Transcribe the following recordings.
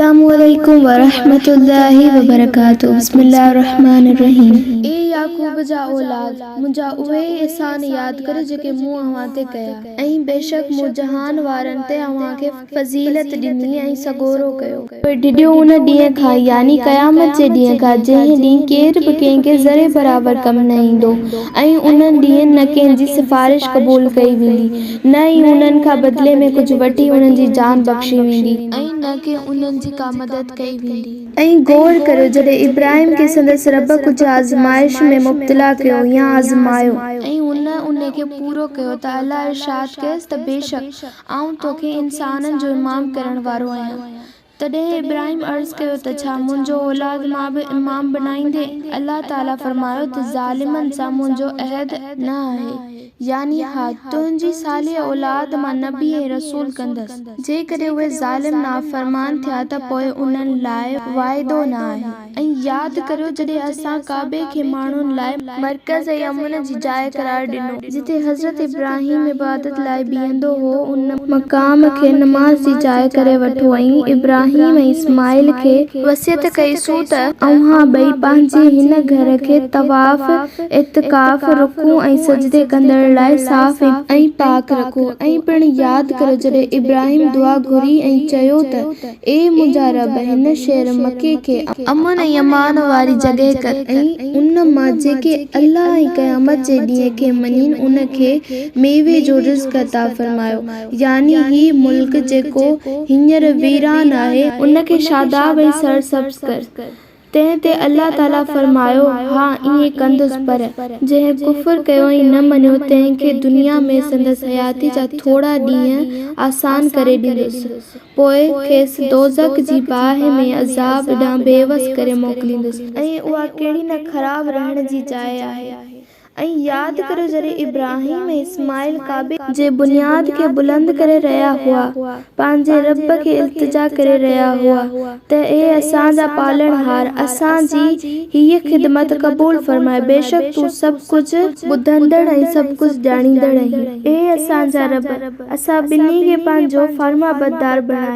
السلام عليڪم ورحمة الله وبرڪاته بسم الله الرحمٰن الرحيم. اي يعقوب جا اولاد! منهنجا اهي ئي احسان ياد ڪريو جيڪي مون اوهان تي ڪيا، ۽ بيشڪ مون جهان وارن تي اوهان کي فضيلت ڏني ۽ سڳورو ڪيو. پوء ڊڄو ان ڏينهن کان، يعني قيامت جي ڏينهن کان، جنهن ڏينهن ڪير به ڪنهن کي ذري برابر ڪم نه ايندو، ۽ ان ڏينهن نه ڪنهن جي سفارش قبول ڪئي ويندي، نه ئي انهن کان بدلي ۾ ڪجهه وٺي انهن جي جان بخشي ويندي. ۽ نه ڪي انهن جي ڪا مدد ڪئي ويندي. ۽ غور ڪريو جڏهن ابراهيم کي سندس رب ڪجهه آزمائش ۾ مبتلا ڪيو يا آزمايو. ۽ هن ان کي پورو ڪيو ته الله ارشاد ڪيس ته بيشڪ آئون توکي انسانن جو امام ڪرڻ وارو آهيان. تڏهن ابراهيم عرض ڪيو ته ڇا منهنجو اولاد مان به امام بنائيندين؟ الله تعاليٰ فرمايو ته ظالمن سان منهنجو عهد نه آهي، يعني ها، تنهنجي صالح اولاد مان نبي ۽ رسول ڪندس، جيڪڏهن اهي ظالم نافرمان ٿيا ته پوء انهن لاء واعدو نه آهي. ۽ ياد ڪريو جڏهن اسان ڪعبي کي ماڻهن لاء مرڪز ۽ امن جي جاء قرار ڏنو، جتي حضرت ابراهيم عبادت لاء بيهندو هو، ان مقام کي نماز جي جاء ڪري وٺو ۽ ابراهيم ۽ اسماعيل کي وصيت ڪئي سون ته اوهان ٻئي پنهنجي هن گهر کي طواف، اعتڪاف، رڪوع ۽ سجدي ڪندڙ لاء صاف ۽ پاڪ رکو ۽ پڻ ياد ڪريو جڏهن ابراهيم دعا گهري ۽ چيو ته اي منهنجا رب! هن شهر، مڪي، کي امن ۽ امان واري جڳهه ڪر ۽ ان مان جيڪي الله ۽ قيامت جي ڏينهن کي مڃين ان کي ميوي جو رزق عطا فرمايو، يعني هي ملڪ جيڪو هينئر ويران آهي، ان کي شاداب ۽ سرسبز ڪر. تنهن تي الله تعاليٰ فرمايو، ها ائين ڪندس پر جنهن ڪفر ڪيو ۽ نه مڃيو تنهن کي دنيا ۾ سندس حياتي جا ٿورا ڏينهن آسان ڪري ڏيندس، پوء کيس دوزخ جي باهه ۾ عذاب ڏانهن بيوس ڪري موڪليندس. ۽ اها ڪهڙي نه خراب رهڻ جي جاء آهي. ۽ ياد ڪريو جڏهن ابراهيم ۽ اسماعيل ڪعبي جي بنياد کي بلند ڪري رهيا هئا، پنهنجي رب کي التجا ڪري رهيا هئا ته اي اسان جا پالڻهار! اسان جي هيء خدمت قبول فرماء، بيشڪ تون سڀ ڪجهه ٻڌندڙ ۽ سڀ ڪجهه ڄاڻيندڙ آهين. اي اسان جا رب! اسان ٻنهي کي پنهنجو فرمانبردار بڻاء.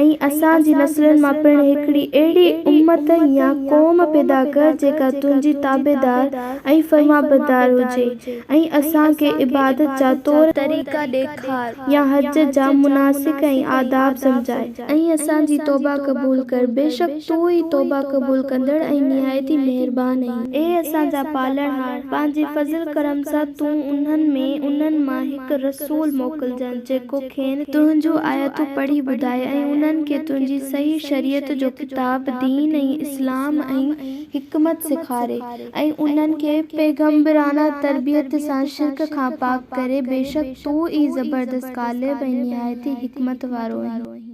۽ اسان جي نسلن مان پڻ هڪڙي اهڙي امت يا قوم پيدا ڪر جيڪا تنهنجي تابعدار ۽ فرمانبردار هجي ۽ اسان کي عبادت جا طور طريقا ڏيکار يا حج جا مناسڪ ۽ آداب سمجهاء. ۽ اسان جي توبه قبول ڪر، بيشڪ تون ئي توبه قبول ڪندڙ ۽ نهايت ئي مهربان آهين. اي اسان جا پالڻهار! پنهنجي فضل ڪرم سان تون انهن ۾ انهن مان هڪ رسول موڪلجان جيڪو کين تنهنجون آيتون پڙهي ٻڌائي ۽ انهن کي تنهنجي صحيح شريعت جو ڪتاب، دين ۽ اسلام ۽ حڪمت سيکاري ۽ انهن کي پيغمبرانه تربيت سان شرڪ کان پاڪ ڪري، بيشڪ تون ئي زبردست غالب ۽ نهايت ئي حڪمت وارو آهين.